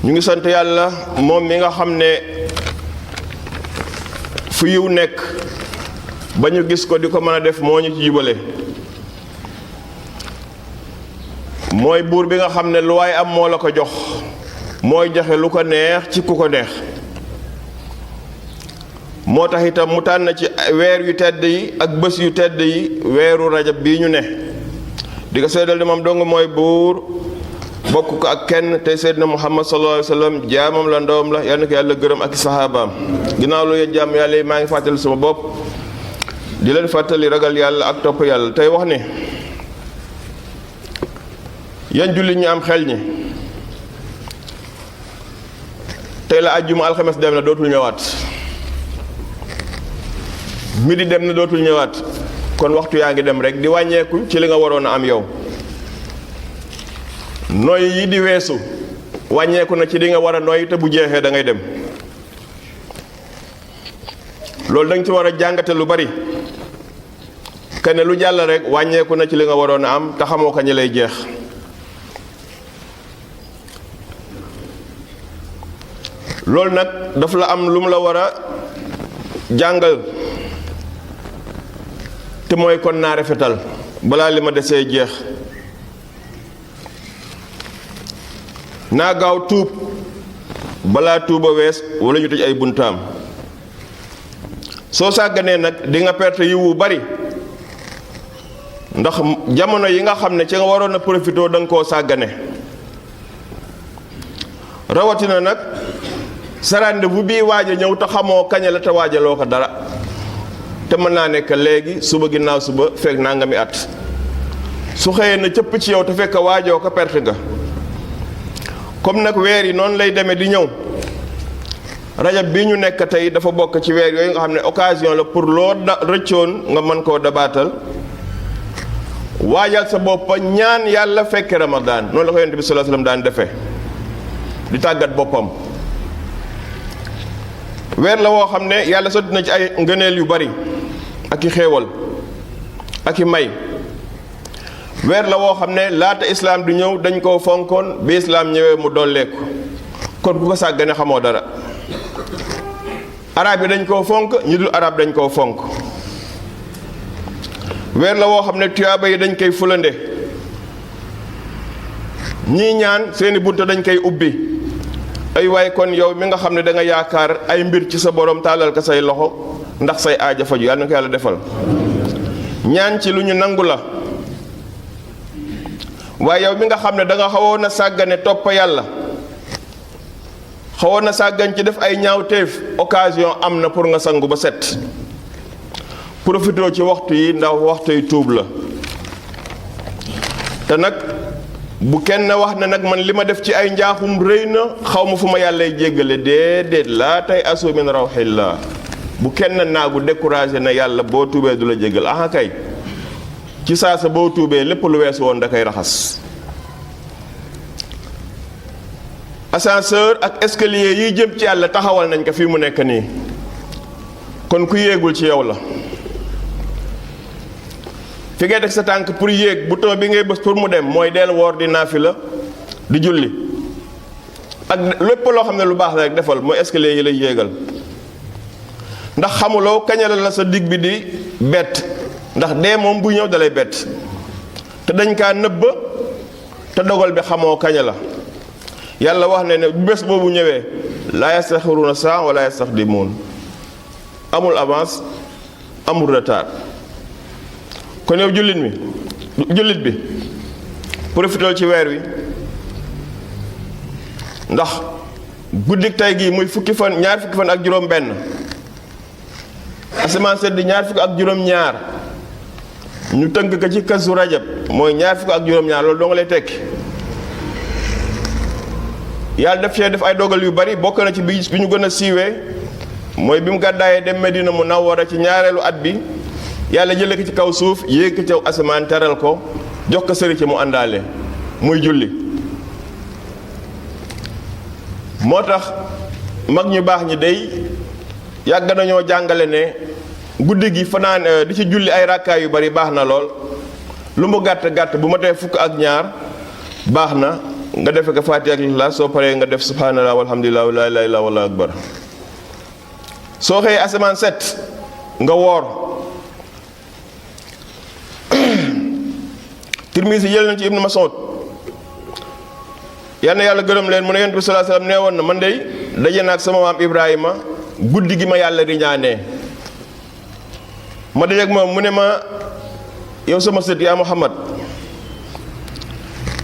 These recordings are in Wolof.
ñu ngi sant yàlla moom mi nga xam ne fu yiw nekk ba ñu gis ko di ko mën a def moo ñu ci jubale mooy buur bi nga xam ne lu waay am moo la ko jox mooy joxe lu ko neex ci ku ko neex moo tax itam mu tànn ci weer yu tedd yi ak bés yu tedd yi weeru rajab bii ñu ne di ko seedal ni moom dong mooy buur bokk ko ak kenn tey seydina muhammad sallallahu alayhi wa sallam jaamam la ndawam la yal na ko yàlla gërëm ak saxaabaam ginnaaw lu yéen jaam yàlla yi maa ngi fàttali sama bopp di leen fàttali ragal yàlla ak topp yàlla tey wax ni yan jullit ñi am xel ñi tey la àjjuma alxames dem na dootul ñëwaat midi dem na dootul ñëwaat kon waxtu yaa ngi dem rek di wàññeeku ci li nga waroon a am yow nooy yi di weesu wàññeeku na ci li nga war a nooy te bu jeexee da ngay dem loolu da nga ci war a jàngate lu bari kenn lu jàll rek wàññeeku na ci li nga waroon a am te xamoo ko ñi lay jeex loolu nag daf la am lu mu la war a jàngal te mooy kon naa rafetal balaa li ma desee jeex naa gaaw tuub balaa tuuba wees wala ñu tëj ay buntaam soo sàgganee nag di nga perte yiw wu bari ndax jamono yi nga xam ne ci nga waroon a profité da nga koo sàggane rawatina nag sa rendez-vous bii waaj a ñëw te xamoo kañe la te waajaloo ko dara te mën naa nekk léegi suba ginnaaw suba fekk nangami at su xëyee na cëpp ci yow te fekk waajoo ko perte nga comme nag weer yi noonu lay demee di ñëw rajab bi ñu nekk tey dafa bokk ci weer yooyu nga xam ne occasion la pour loo rëccoon nga mën koo dabaatal waajal sa bopp ñaan yàlla fekke ramadaan noonu la ko yonent bi sallallahu alayhi wasallam daan defee di tàggat boppam weer la woo xam ne yàlla sotti na ci ay ngëneel yu bari ak i xéewal ak i may weer la woo xam ne laata islaam di ñëw dañ koo fonkoon bi islaam ñëwee mu dolleeku kon ku ko sàggane xamoo dara arab yi dañ koo fonk ñi dul arab dañ koo fonk weer la woo xam ne tuyaaba yi dañ koy fulande ñii ñaan seeni bunta dañ koy ubbi ay waaye kon yow mi nga xam ne da nga yaakaar ay mbir ci sa borom taalal ko say loxo ndax say aaja faju yàlla na ko yàlla defal ñaan ci lu ñu nangu la waaye yow mi nga xam ne da nga xawoon a sàggane topp yàlla xawoon a sàggan ci def ay ñaawteef occasion am na pour nga sangu ba set profitoo ci waxtu yi ndax waxtu yi tuub la te nag bu kenn wax ne nag man li ma def ci ay njaaxum rëy na xaw ma fu ma yàllay jéggale déedéet laa tey asu min rawxillah bu kenn naagu découragé na yàlla boo tuubee du la jéggal aha kay ci saa sa boo tuubee lépp lu weesu woon da koy raxas ascenseur ak escalier yiy jëm ci yàlla taxawal nañ ko fii mu nekk nii kon ku yéegul ci yow la fi ngay teg sa tànk pour yéeg bouton bi ngay bës pour mu dem mooy deel woor di naafila di julli ak lépp loo xam ne lu baax la rek defal mooy escalier yi lay yéegal ndax xamuloo kañala la sa digg bi di bett ndax dee moom bu ñëw dalay bett te dañ kaa nëbba te dogal bi xamoo kaña la yàlla wax ne bu bés boobu ñëwee laa yastaxiruuna saa wala yastaqdimuun amul avance amul retard kon yow jullit bi profitool ci weer wi ndax guddik tey gii muy ñaar fukki fan ak juróom benn asamaan sedd ñaar fukki ak juróom ñaar ñu tënk ko ci kasu rajab mooy ñaar fukki ak juróom ñaar loolu doo nga lay tekki yàlla def cee def ay dogal yu bari bokk na ci bi ñu gën a siiwee mooy bi mu gàddaayee dem Medina Munawwara ci ñaareelu at bi yàlla jële ko ci kaw suuf yéeg ko ci asamaan teral ko jox ko sëri ci mu àndaale muy julli moo tax mag ñu baax ñi day yàgg nañoo jàngale ne guddi gi fanaan di ci julli ay rakkaay yu bari baax na lool lu mu gàtt gàtt bu ma tee fukk ak ñaar baax na nga defe ko Faatiha ak Ixlaas soo paree nga def subhanallah walhamdulillah la ilaha illallah wallahu akbar. soo xëyee asamaan set nga woor. Tirmisi jël na ci Ibnu Mas'ud yal na yàlla gërëm leen mu ne Yonent bi sallallahu alayhi wasallam nee woon na man dey daje na ak sama maam Ibrahima guddi gi ma yàlla riñaanee ma daje ak moom mu ne ma yow sama sët yaa Muhammad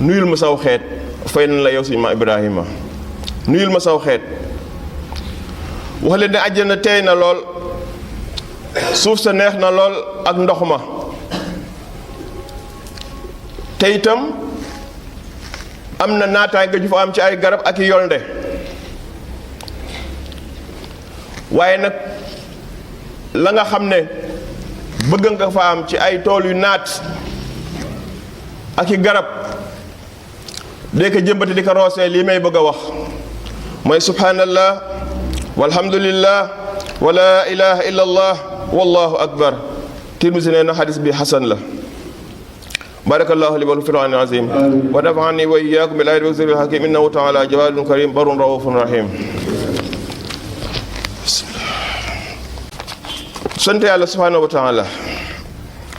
nuyul ma saw xeet fay na la yow suñu maam Ibrahima nuyul ma saw xeet wax leen ne àjjana teey na lool suuf sa neex na lool ak ndox ma te itam am na naataay nga ju fa am ci ay garab ak i yolnde waaye nag la nga xam ne bëgg nga fa am ci ay tool yu naat ak i garab dee ko jëmbati di ko roosee lii may bëgg a wax mooy subhanallah walhamdulillah wala ilaha illa allah wallahu akbar. Tirmisi nee na xadis bi xasan la. barakallahu li wa lakum fil qur'anil azim wa nafa'ani wa iyyakum bil ayati wa zikril hakim innahu ta'ala jawadun karim barun raufun rahim. sant yàlla subhanahu wa ta'ala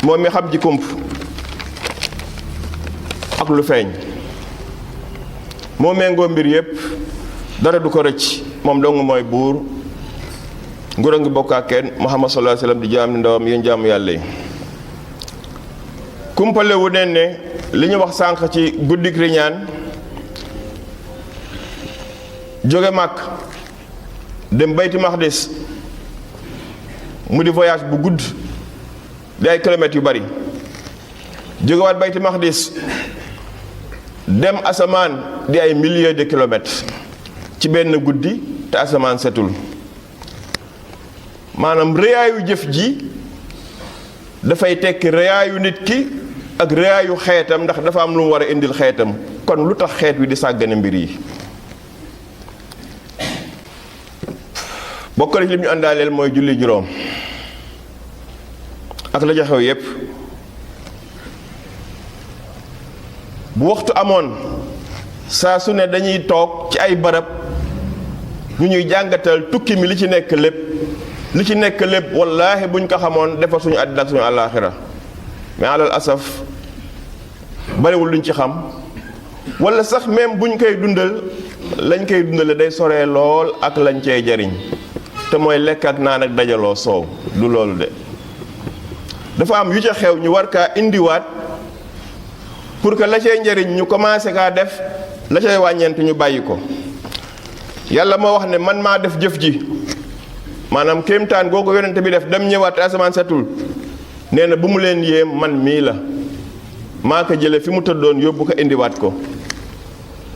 moom mi xam ji kump ak lu feeñ moo méngoo mbir yépp dara du ko rëcc moom dong mooy buur nguur a ngi bokk ak kenn Muhammad sallallahu alayhi wasallam di jaam ni ndawam yéen jaamu yàlla yi. kumpale wu ne ne li ñu wax sànq ci guddik riñaan jóge Màkk dem Bayti Maqdis mu di voyage bu gudd di ay kilomètres yu bari jógewaat Bayti Maqdis dem asamaan di ay milliers de kilomètres ci benn guddi te asamaan setul maanaam rëyaayu jëf ji dafay tekki rëyaayu nit ki ak rëyaayu xeetam ndax dafa am lu mu war a indil xeetam kon lu tax xeet wi di sàggane mbir yi. bokk na ci li ñu àndaaleel mooy julli juróom ak la jaxew yépp bu waxtu amoon saa su ne dañuy toog ci ay barab ñu ñuy jàngatal tukki mi li ci nekk lépp wallaahi buñ ko xamoon defar suñu àddina ak suñu àllaaxira mais alal asaf bariwul luñ ci xam wala sax même buñ koy dundal lañ koy dundale day soree lool ak lañ cey jariñ te mooy lekk ak naan ak dajaloo soow du loolu de dafa am yu ca xew ñu war kaa indiwaat pour que la cay njariñ ñu commencé kaa def la cay wàññeent ñu bàyyi ko. yàlla moo wax ne man maa def jëf ji maanaam kéemtaan googu yonente bi def dem ñëwaat asamaan setul nee na bu mu leen yéem man mii la maa ko jële fi mu tëddoon yóbbu ko indiwaat ko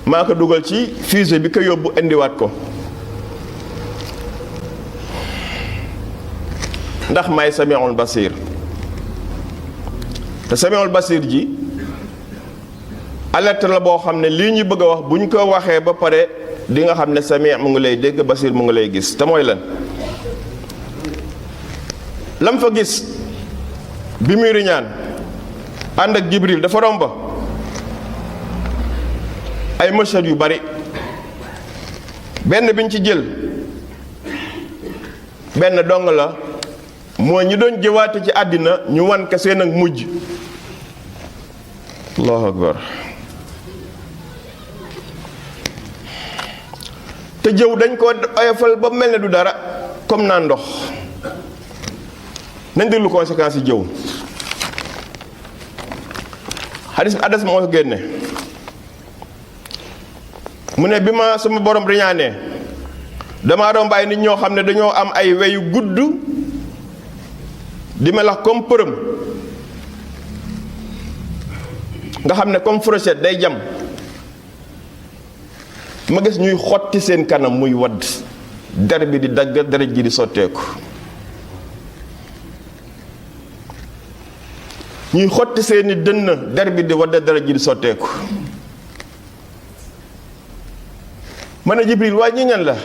maa ko dugal ci fusée bi ko yóbbu indiwaat ko ndax may samiul basir te samiul basir ji alerte la boo xam ne lii ñu bëgg a wax buñ ko waxee ba pare di nga xam ne sami mu ngi lay dégg basir mu ngi lay gis te mooy lan lam fa gis bi muy riñaan ànd ak Jibril dafa romba ay mashhad yu bari benn biñ ci jël benn dong la moo ñi doon jëwaate ci àddina ñu wan ka seen ak mujj allahu akbar te jëw dañ ko oyofal ba mel ne du dara comme naan ndox nañ déglu conséquences yi jëw xadis bi Anas moo ko génne mu ne bi ma sama borom riñaanee damaa doon bàyyi nit ñoo xam ne dañoo am ay weyu gudd di melax comme përëm nga xam ne comme fourchette day jam ma gis ñuy xotti seen kanam muy wadd der bi di dagg deret ji di sotteeku ñuy xotti seeni dënn der bi di wadd deret ji di sotteeku ma ne Jibril waa ñi ñan la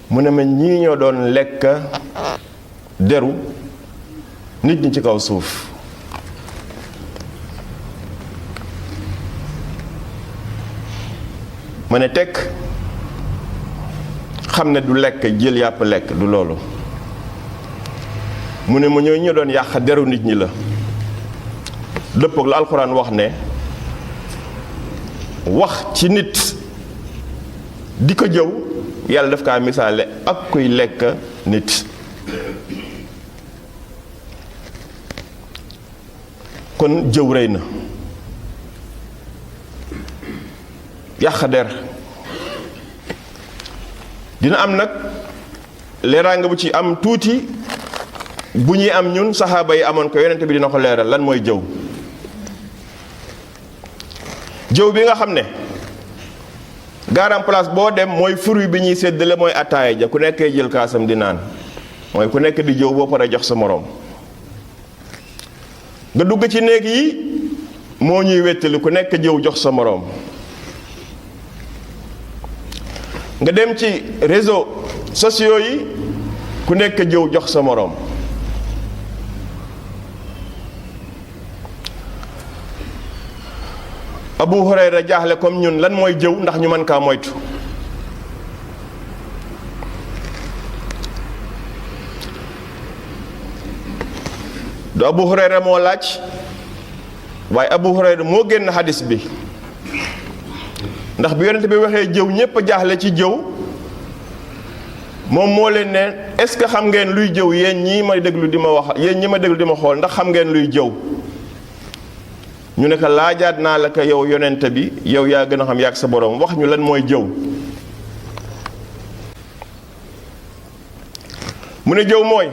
mu ne ma ñii ñoo doon lekk deru nit ñi ci kaw suuf ma ne tekk xam ne du lekk jël yàpp lekk du loolu mu ne ma ñooy ñu doon yàq deru nit ñi la dëppook la alxuraan wax ne wax ci nit di ko jëw yàlla daf kaa misaale ak kuy lekk nit kon jëw rëy na yàq der dina am nag leeraanga bu ci am tuuti bu ñuy am ñun saxaaba yi amoon ko yonent bi dina ko leeral lan mooy jëw jëw bi nga xam ne garam place boo dem mooy fruit bi ñuy séddale mooy attaaya ja ku nekkee jël kaasam di naan mooy ku nekk di jëw boo paree jox sa moroom nga dugg ci néeg yi moo ñuy wéttali ku nekk jëw jox sa moroom nga dem ci réseaux sociaux yi ku nekk jëw jox sa moroom Abu Hurayra jaaxle comme ñun lan mooy jëw ndax ñu mën kaa moytu du Abu Hurayra moo laaj waaye Abu Hurayra moo génn xadis bi ndax bi yonent bi waxee jëw ñépp a jaaxle ci jëw moom moo leen ne est-ce que xam ngeen luy jëw yéen ñii ma déglu di ma wax yéen ñi ma déglu di ma xool ndax xam ngeen luy jëw ñu ne ko laajaat naa la ko yow yonent bi yow yaa gën a xam yàgg sa borom wax ñu lan mooy jëw mu ne jëw mooy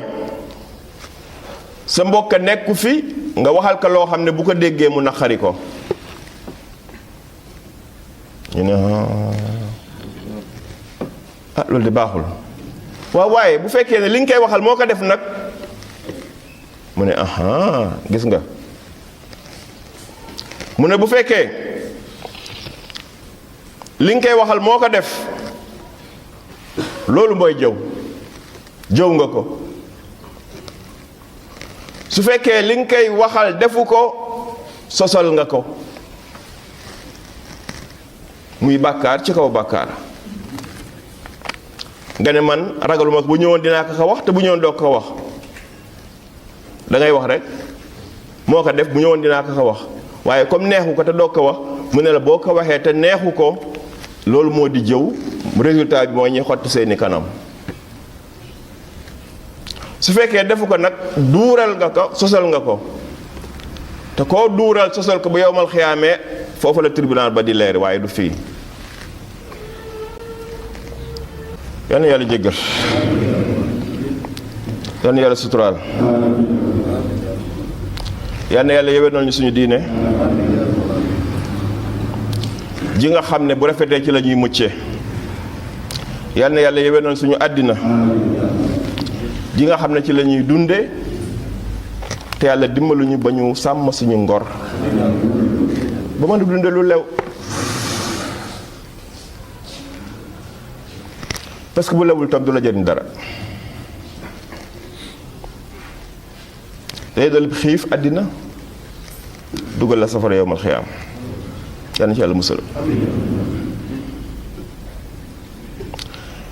sa mbokk nekku fi nga waxal ko loo xam ne bu ko déggee mu naqari ko ñu ne loolu di baaxul waaw waaye bu fekkee ne li nga koy waxal moo ko def nag mu ne gis nga mu ne bu fekkee li nga koy waxal moo ko def loolu mooy jëw nga ko su fekkee li nga koy waxal defu ko sosal nga ko muy bàkkaar ci kaw bàkkaar nga ne man ragaluma bu ñëwoon dinaa ko wax te bu ñëwoon doo ko wax da ngay wax rek moo ko def bu ñëwoon dinaa ko wax waaye comme neexu ko te doo ko wax mu ne la boo ko waxee te neexu ko loolu moo di jëw résultat bi mooy ñuy xotti seeni kanam su fekkee defu ko nag duural nga ko sosal nga ko te koo duural sosal ko bu yowmal xiyaamee foofu la tribunal ba di leer waaye du fii yal na yàlla jéggal yal na yàlla suturaal yal na yàlla yéwénal ñu suñu diine ji nga xam ne bu rafetee ci la ñuy muccee yal na yàlla yéwénal suñu àddina ji nga xam ne ci la ñuy dunde te yàlla dimbaluñu ba ñu sàmm suñu ngor ba mën a dunde lu lew parce que bu lewul toog du la jëriñ dara day dal xiif àddina dugal la safara yowmal xiyaam yal na ci yàlla musal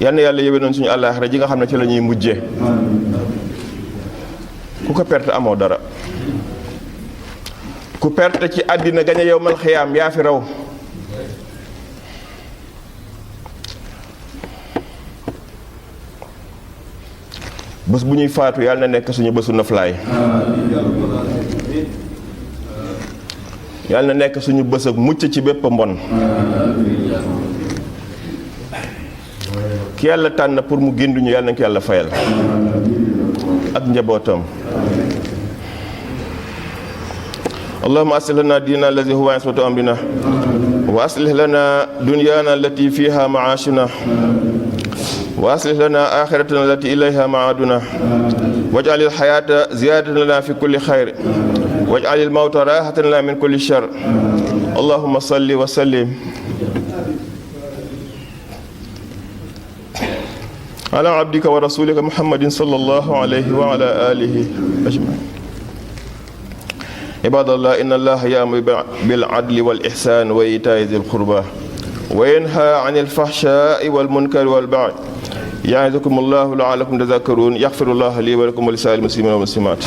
yal na yàlla yéwénoon suñu àllaaxira ji nga xam ne ci la ñuy mujjee ku ko perte amoo dara ku perte ci àddina gañe yowmal xiyaam yaa fi raw bés bu ñuy faatu yàlla na nekk suñu bésu noflaay yàlla na nekk suñu bés ak mucc ci bépp mbon ki yàlla tànn pour mu ginduñu yàlla na ko yàlla fayal ak njabootam allahumma aslih lana diinana allazi huwa ismatu amrina wa aslih lana dunyana allati fiha maashuna wa aslih lana axiratana allati ilayha maaduna waj'al alxayata ziyadatan lana fi kulli xayr waj'al almawta rahatan lana min kulli shar allahumma salli wa sallim ala abdika wa rasulika muhammadin sallallahu alayhi wa ala alihi ajmain ibadallah inna allaha ya'muru bil adli wal ihsan wa ita'i dhil qurba wa yanha anil fahshaai wal munkari wal baghi ya'izukum allahu la'allakum tadhakkarun yaghfirullahu li wa lakum wa li saa'iril muslimina wal muslimat